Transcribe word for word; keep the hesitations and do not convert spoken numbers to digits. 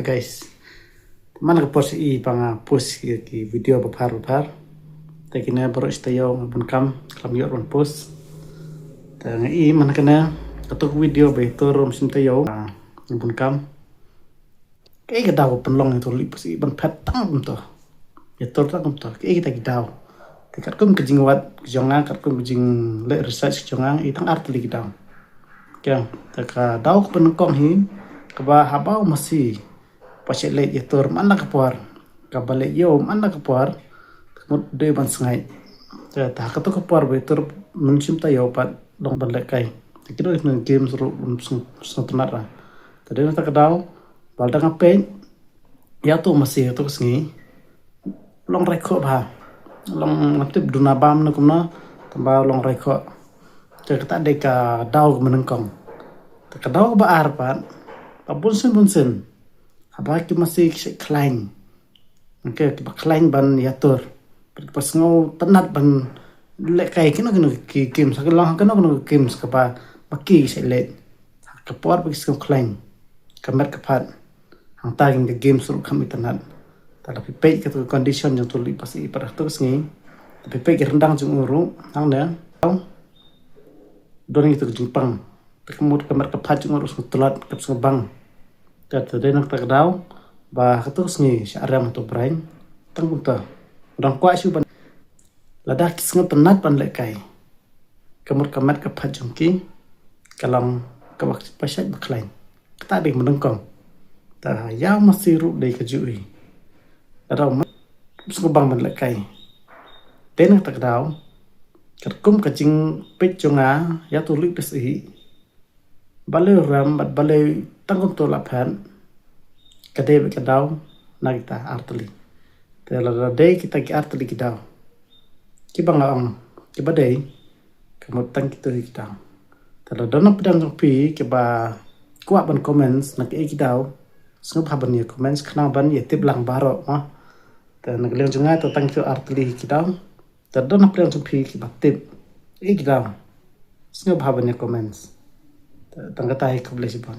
Guys, man ka por sha i ba nga post ki, ki video bapher bapher. Te kine baroh shi taïew nga bun kam, kam ïoh ban post. Te nga i man kane, kato ka video ba ïatur rum shim taïew, ah, nga bun kam. Kaei ka daw pynlong ïa uto u lih pasi ban phet tang kumto, ïatur tang kumto? Kaei kita ki daw? Te katkum ka jingwad ka jong nga, katkum ka jingleh research ka jong nga, i tang ar tylli ki daw. Te ka daw kaba nyngkong hi, kaba haba u masi ba shait leit ïatur man la ka por, kaba leit ïew man la ka por, ka mut dei ban sngaid. Te ha kato ka por ba ïatur mynshim taïew pat long ban lehkai. Te ki dei ki games ruh sngewtynnat ra. Te dei na kata ka daw ba lada nga peit ïa uto u masi, uto ka sngi long raikhoh bha. Long, ngam tip duna bam ne kumno, tangba long raikhoh. Te kata dei ka daw kaba nyngkong. Te ka daw kaba ar pat, ba bunsien bunsien haba ki masi ki shait khlaiñ, kiba khlaiñ ban ïatur, kiba sngewtynnat ban lehkai kino kino ki games, ha ka long kino kino ki games kaba ki shait leit, ha ka por ba ki sngew khlaiñ, ka met ka phad, hangta kine ki games ruh kam itynnat. Te lada phi peit kato ka condition jong uto u lih pasi pat ha kato ka sngi, lada phi peit ki ryndang jong u ruh hangne, don ïa kato ka jingpang. Te ka mut ka met ka phad jong u ruh sngewtlot, ka sngewbang. Te dei na kata ka daw ba ha kato ka sngi shah riam hato briew tang kumta. Dang kwah shuh ban, lada ki sngewtynnat ban lehkai, ka mut ka met ka phad jong ki ka long kaba shait ba khlaiñ. Kata dei kaba nyngkong. Te ïa u masi ruh dei kajuh hi. Lada u masi sngewbang ban lehkai, te na kata ka daw, katkum ka jingpeit jong nga ïa uto u lih pasi, balei u riam bad balei tang kumto la phet, ka dei beit ka daw na kita ar tylli. Te lada dei kita ki ar tylli ki daw kiba nga ong kiba dei, ka mut tang kito hi ki daw. Te lada don na pdeng jong phi kiba kwah ban comments na kaei ki daw, sngewbha ban ïa comments khnang ban ïa tip lang baroh mo. Te na ka liang jong nga te tang kito ar tylli hi ki daw. Te don na pdeng jong phi kiba tip ïa ki daw, sngewbha ban ïa comments. Te tang kata hi, khublei shibun.